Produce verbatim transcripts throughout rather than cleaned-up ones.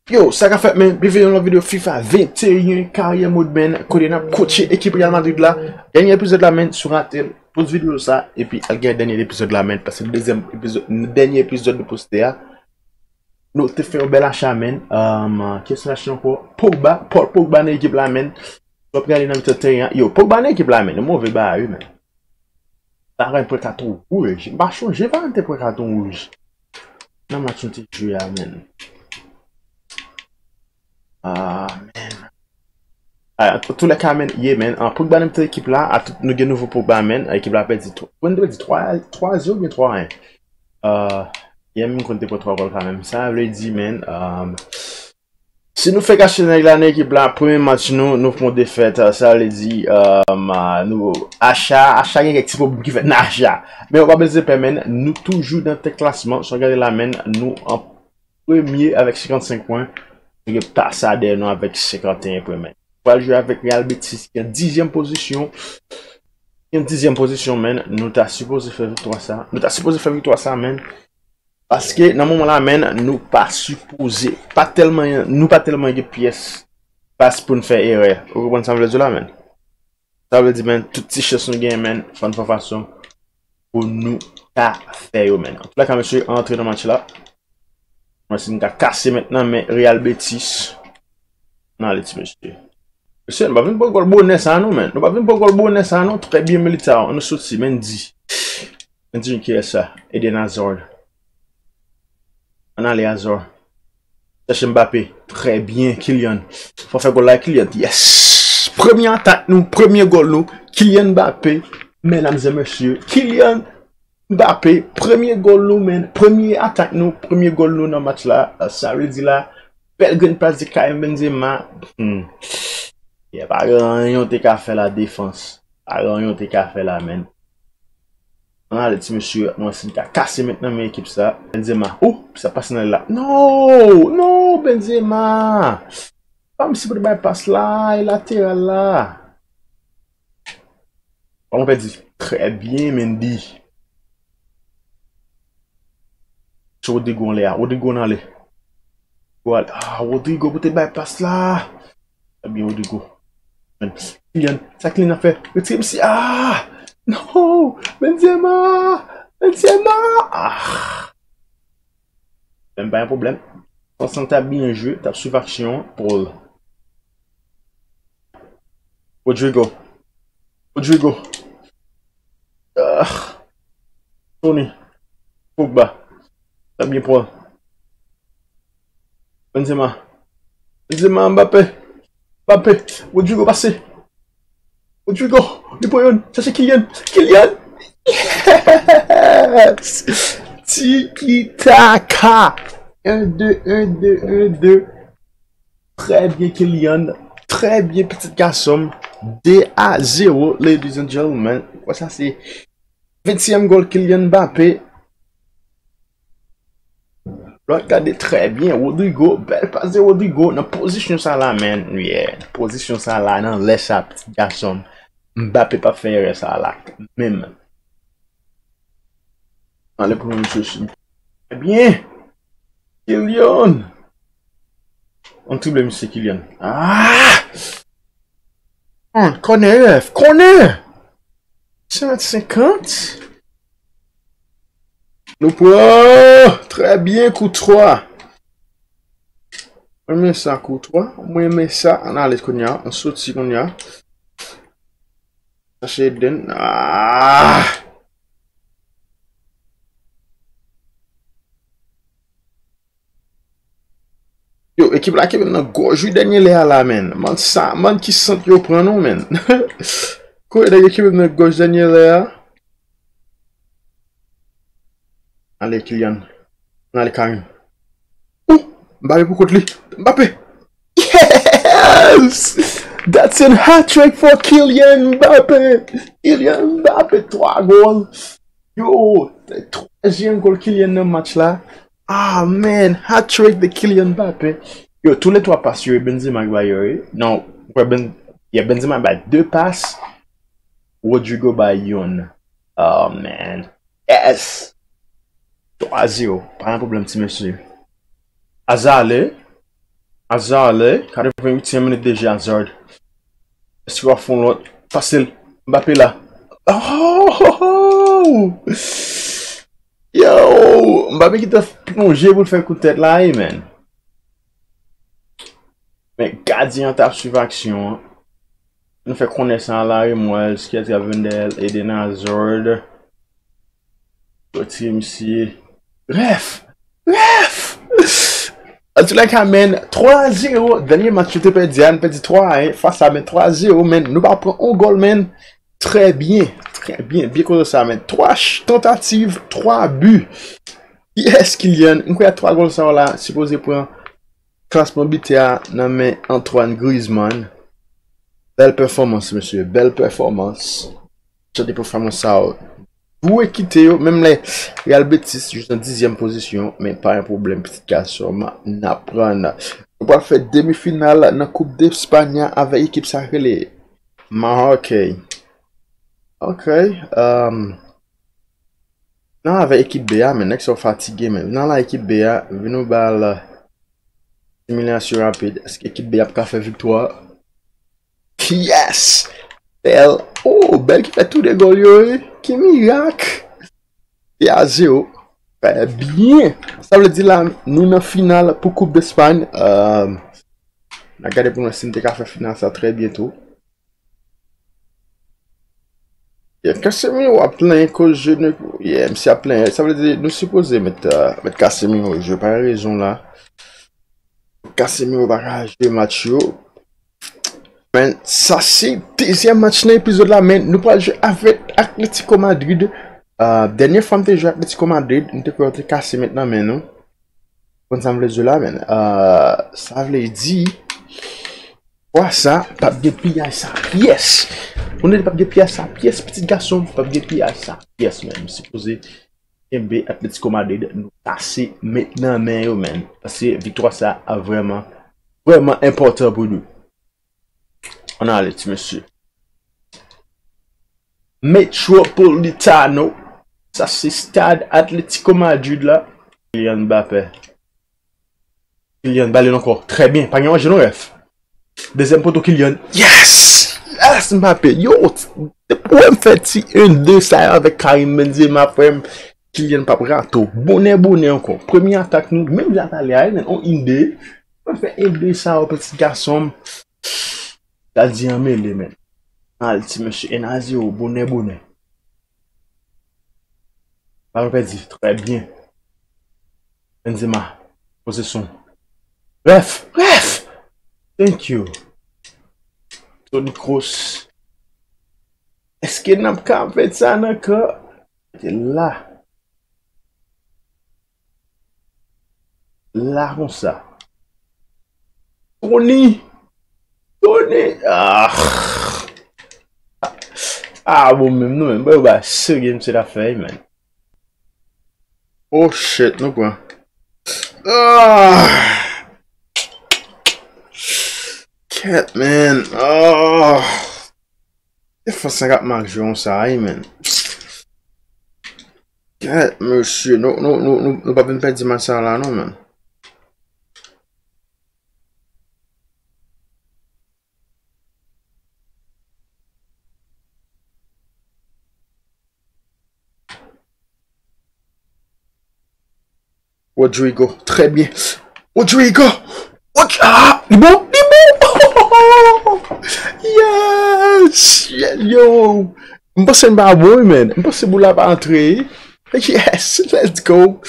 Yo, sa k ap fèt, men? Byenveni nan yon lòt videyo FIFA venteyen Career Mode, men, kote n ap coache ekip Real Madrid la. Dènye epizòd la, men, si w rate l, poz videyo sa, epi al gade dènye epizòd la, men, paske dezyèm epizòd, dènye epizòd nou poste a, nou te fè yon bèl acha, men. Um, kiyès nou achte ankò? Pogba, Paul Pogba nan ekip la, men. W ap gade nan mitan teren an. Yo, Pogba nan ekip la, men. Yon move bagay, wi, men. Varane pran katon wouj. M pa chonje Varane te pran katon wouj nan match nou te jwe a, men. Ah, men. Ah, an tou lè ka, men, ye, men. An Pogba nan mitan ekip la, a tout, nou gen nouvo Pogba, men. Ekip la pèdi twa. Pogba pèdi twa, twa zewo oubyen twa en. Ah, ye, men, m konn te pran twa gòl kanmenm. Sa vle di, men, ah, si nou fèk achte nèg la nan ekip la, premye match nou, nou pran defèt, sa vle di, um, nou, acha, acha gen kèk ti pwoblèm ki fèt nan acha. Men ou pa bezwen pè, men, nou toujou nan tèt klasman, si w gade la, men, nou an premye avèk senkannsenk pwen, nou gen Barça dèyè nou avèk senkanteyen pwen, men. Pral jwe avèk Real Betis ki an dizyèm pozisyon, ki an dizyèm pozisyon, men, nou ta sipoze fè viktwa sa, nou ta sipoze fè viktwa sa, men. Paske nan moman la, men, nou pa sipoze, pa tèlman, nou pa tèlman gen pyès pas pou n fè erè. Ou konprann sa m vle di la, men? Sa vle di, men, tout ti chans nou gen, men, fò n fè fason pou nou ka fè yo, men. Antouka, mesye, antre nan match la. Mwen, si m ka kase mentnan, men Real Betis. N ale, ti mesye. Mesye, nou pa vin pran gòl bonè sa, non, men. Nou pa vin pran gòl bonè sa, non. Trè byen, Militao. Ann nou soti, Mendy. Mendy, kiyès sa? Eden Hazard. Ann ale, Hazard. Chèche Mbappé. Trè byen, Kylian. Fò fè gòl la, Kylian. Yes! Premye atak nou, premye gòl nou. Kylian Mbappé. Medam e mesye, Kylian Mbappé, premye gòl nou, men. Premye atak nou, premye gòl nou nan match la. Sa vle di la, bèl grenn pas de Karim Benzema. Hmm. Yeah, pa gen anyen w te ka fè la defans. Pa gen anyen w te ka fè la, men. Ann ale, ti mesye, mwen si m ka kase mentnan, men ekip sa. Benzema. Ou, sa pase nan la. Non! Non, Benzema! Pa m sipote bay pas la, e lateral la. Balon pèdi. Trè byen, Mendy. Se Rodrygo anlè a. Rodrygo ann ale. Ou ale. Ah, Rodrygo pou te bay pas la. Trè byen, Rodrygo. Men, Kylian, sa Kylian ap fè? Retire misye. Ah! Non! Benzema! Benzema! Ah! Men pa gen pwoblèm. Konsan t ap byen jwe, t ap swiv aksyon an. Paul. Rodrygo. Rodrygo. Ah. Toni. Pogba. Trè byen, Paul. Benzema. Benzema, Mbappé. Mbappé. Rodrygo pase. Rodrygo. Li pran youn. Chache Kylian. Kylian. Yes! Tiki taka. En de, en de, en de. Trè byen, Kylian. Trè byen, pitit gason m. De a zewo, ladies and gentlemen. Wè sa, se vennsizyèm gòl Kylian Mbappé. Lòt gade trè byen, Rodrygo. Bèl pas de Rodrygo. Nan pozisyon sa la, men. Yeah. Nan pozisyon sa la, nan lè sa, pitit gason m. Mbappé p ap fè erè sa la. Menm. Ale pou nou chèche. Trè byen. Kylian. Ann trible misye Kylian. Ah! An, kònè, ref. Kònè! Senk mèt senkant. Nou pran. Trè byen, Courtois. Mwen renmen sa, Courtois. Mwen renmen sa. Ann ale kounye a. Ann soti kounye a. Chache Eden. Ah! Yo, ekip la kenbe m nan gòj wi dènye lè a la, men. Man sa, man ki sant yo pran non, men. Kote nèg yo kenbe m nan gòj dènye lè a? Ale, Kylian. Ale, Karim. Ou! Mbappé pou kont li. Mbappé! Yes! That's a hat-trick for Kylian Mbappé! Kylian Mbappé, twa gòl. Yo, twazyèm gòl Kylian nan match la. Ah, man, hat-trick de Kylian Mbappé. Yo, tou le twa pas yo, e Benzema ki bay yo, wi. Non, kwè Ben, yeah, Benzema bay de pas. Rodrygo bay youn. Oh, man. Yes! Twa zewo. Pa gen pwoblèm, ti mesye. Hazard ale. Hazard, eh? Katrevenn uityèm minit de jeu, Hazard. Eske w ap fè yon lòt? Pase l. Mbappé la. Oh! Yo! Mbappé ki te plonje pou l fè kout tèt la, wi, man. Men gadyen an t ap swiv aksyon an. Nou fè kònè sa a, Larim Wells, Ketia Vendel, Eden Hazard. Soti misye. Ref! Ref! An tou lè ka, men, twa zewo, dènye match yo te pèdi a, nou pèdi twa a en fas a, men twa zewo, men nou pa pran yon gòl, men. Trè byen, trè byen, byen koze sa, men. Twa ch-, tantativ, twa bi. Yes, Kylian, m kwè twa gòl sa yo la, sipoze pran klasman bitè a nan men Antoine Griezmann. Bèl pèfòmans, mesye, bèl pèfòmans. Jan de pèfòmans sa yo. Dwe kite yo, menm lè Real Betis jis nan dizyèm pozisyon, men pa yon pwoblèm, pitit gason m, n ap pran. Nou pral fè demi final nan Koup Despanya avèk ekip sa k rele Maroc. Ok. Um, nan avèk ekip B a, men nèg sa yo fatige, men nan la ekip B a, vin nou ba l similasyon rapid. Èske ekip B a ap ka fè viktwa? Yes! Bèl. Oh, Bèl ki fè tou de gòl yo, wi. Ki mirak! De a zewo. Trè byen. Sa vle di la, nou nan final pou Koup Despay. Euh, n a gade pou nou si n te ka fè final sa trè byento. Yeah, Casemiro ap plenyen koz je ne, yeah, misye ap plenyen. Sa vle di nou sipoze met, euh, met Casemiro jwe, pa gen rezon la. Casemiro pa ka jwe match yo. Men, sa se dezyèm match nan epizòd la, men nou pral jwe avèk Atletico Madrid. Euh, dènye fwa m te jwe Atletico Madrid, m te kwè yo te kase met nan men nou. Konn sa m vle di la, men. Euh, sa vle di, fwa sa, p ap gen piyay sa pyès. Konnen p ap gen piyay sa pyès, pitit gason, p ap gen piyay sa pyès, men. M sipoze kenbe Atletico Madrid, nou kase met nan men yo, men. Paske viktwa sa a vrèman, vrèman enpòtan pou nou. Ann ale, ti mesye. Metropolitano. Sa se stad Atletico Madrid la. Kylian Mbappé. Kylian, ba li l ankò. Trè byen. Pa gen manje non, ref. Dezyèm poto, Kylian. Yes! Yes, Mbappé. Yo, t-, t-, ou wè m fè ti en de sa yo avèk Karim Benzema, frè m. Kylian p ap rate w. Bonè, bonè ankò. Premye atak nou, menm jan talè a, men on en de. Ou wè m fè en de sa yo, pitit gason m. Gadyen an mele, men. Al, ti mesye, en a zewo, bonè, bonè. Balon pèdi, trè byen. Benzema, posesyon. Ref, ref! Thank you. Toni Kroos. Èske n ap ka fè sa nan kan? Te la. La konsa. Toni! Toni! Ah! Ah, bon, menm nou menm. Bon, yo ba serye, misye ta fè, man. Oh, shit, nou pran. Ah! Kèt, man. Ah! Defans lan k ap mal jwe konsa, wi, man. Kèt, mesye, nou, nou, nou, nou, nou p ap vin pèdi match sa la, non, man. Rodrygo, trè byen. Rodrygo! Rod-, ah, li bon? Li bon! Yes! Ye-, yo! M panse m pa bon, wi, man. M panse boul la pa antre. Yes! Let's go!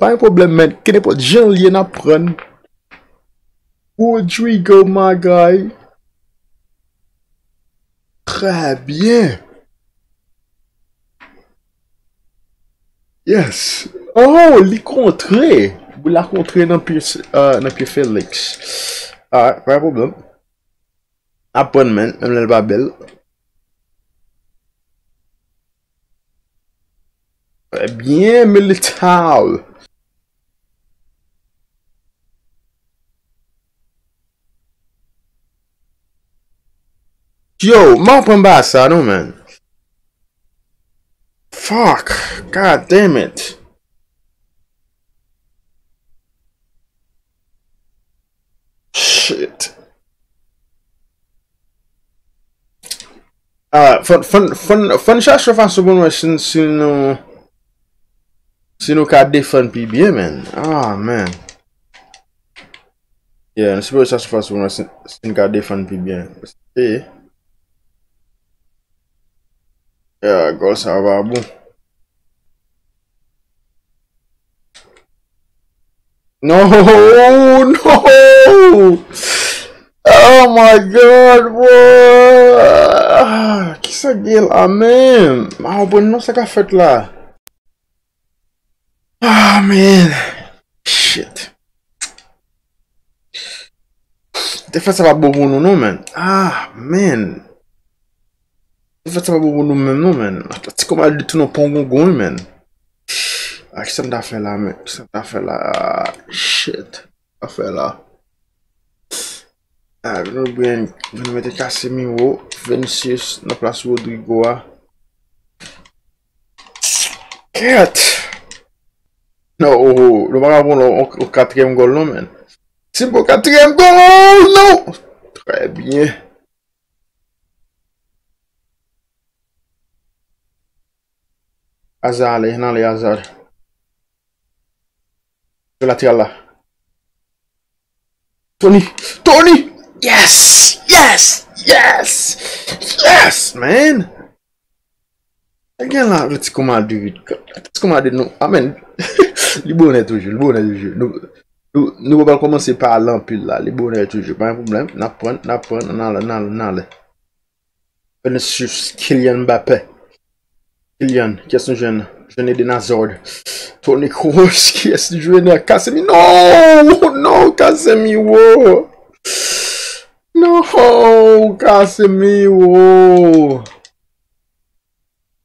Pa gen pwoblèm, man. Kenenpòt jan l ye, n ap pran. Rodrygo, my guy. Trè byen. Yes. Oh, li kontre. Boul la kontre nan pye, euh, nan pye Felix. Alright, pa gen pwoblèm. Aprann, man, menm lè l pa bèl. Trè byen, Militao. Yo, m pa konprann Barça non, man. Fuck. God damn it. Shit. Ah, fò, fò, fò, fò n chache fason pou n wè si, si nou, si nou ka defann pi byen, man. Ah, man. Yeah, nou sipoze chache fason pou n wè si, si n ka defann pi byen. E, yeah, gòl sa pa bon. No, no! Oh my God, bro! Ah, kisa k gen la menm? M pa konprann non sa k ap fèt la. Ah, man. Shit. Defèt sa pa bon pou nou non, man. Ah, man. Defèt sa pa bon pou nou menm non, man. Atletico Madrid tounen yon pongongon, wi, man. Ah, kisa m ta fè la, man? Kisa m ta fè la? Ah, shit. Sa fè la. Ah, nou byen, nou mete Casemiro, Vinicius nan plas Rodrygo a. Kèt! Non, oh, oh, nou pa ka pran yon, yon, yon katriyèm gòl non, man. Si m pran katriyèm gòl, oh, non! Trè byen. Hazard ale, ann ale Hazard. Sou lateral la. Toney! Toney! Yes! Yes! Yes! Yes, man! Sa gen la, Atletico Madrid. Atletico Madrid, nou. Amen. Li bonè toujou, li bonè toujou. Nou, nou, nou pral kòmanse pale anpil la. Li bonè toujou. Pa gen pwoblèm. N ap pran, n ap pran, n ale, n ale, n ale. Vinicius, Kylian Mbappé. Kylian, kiyès nou jwenn? Jwenn Eden Hazard. Toni Kroos, kiyès nou jwenn? Casemiro. No! No, Casemiro. No, Casemiro.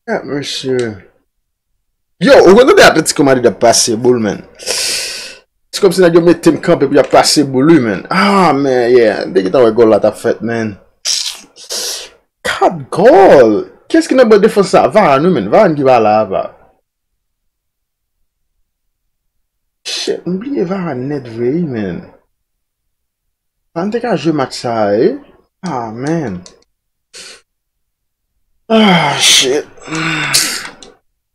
Ah, mesye. Yo, ou konn tande Atletico Madrid ap pase boul, man. Se kòmsi nèg yo mete m kanpe pou y ap pase boul, wi, man. Ah, man, yeah. M te gentan wè gòl la t ap fèt, man. Kat gòl! Kiyès ki nan ban defans sa? Varane, wi, man. Varane ki pa la, apa. Shit, m bliye Varane nèt vre, wi, man. Varane te ka jwe match sa a, wi. Ah, man. Ah, shit.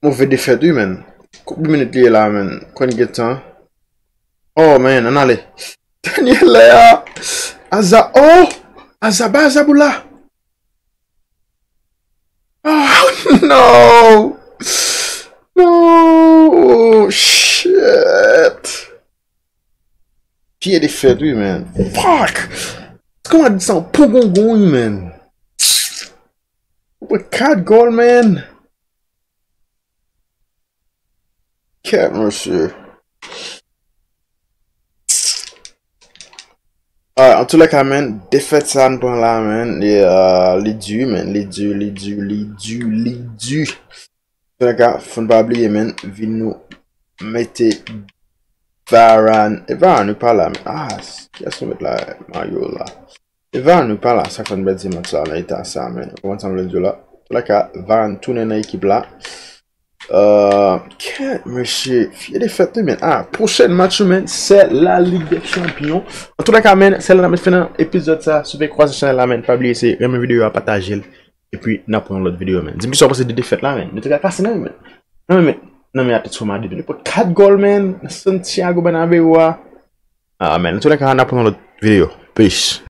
Move defèt, wi, man. Konbyen minit li ye la, man? Konn gen tan. Oh, man, ann ale. Dènye lè a. Hazard, oh! Hazard, ba Hazard boul la. Oh, no! No! Shit! Pye defèt, wi, man. Fuck! Kòman di sa? Yon pongongon, wi, man. Ou pran kat gòl, man. Kèt, mesye. Ah, antoulèka, man, defèt sa n pran la, man, li, ah, li di, man, li di, li di, li di, li di. Antoulèka, fò n pa bliye, man, vin nou mete Varane. E Varane, wi, pa la, man. Ah, kiyès nou met la? Mayo la. E Varane, wi, pa la, sa k fè n pèdi match la nan eta sa, man. Ou konprann sa m vle di w la? Antoulèka, Varane tounen nan ekip la. Euh, kèt, mesye, fye defèt, wi, man. Ah, pwochèn match, wi, man, se la Ligue des Champions. Antoulèka, man, se la n ap met fen nan epizòd sa. Si w vle kwaze chanèl la, man, pa bliye se renmen videyo a, pataje l. Epi, n ap pran yon lòt videyo, man. Di m kisa w panse de defèt la, man. Nou te ka kase nan, man. Nan men, nan men Atletico Madrid. Nou pran kat gòl, man, nan Santiago Bernabéu a. Ah, man, antoulèka, n ap pran yon lòt videyo. Peace.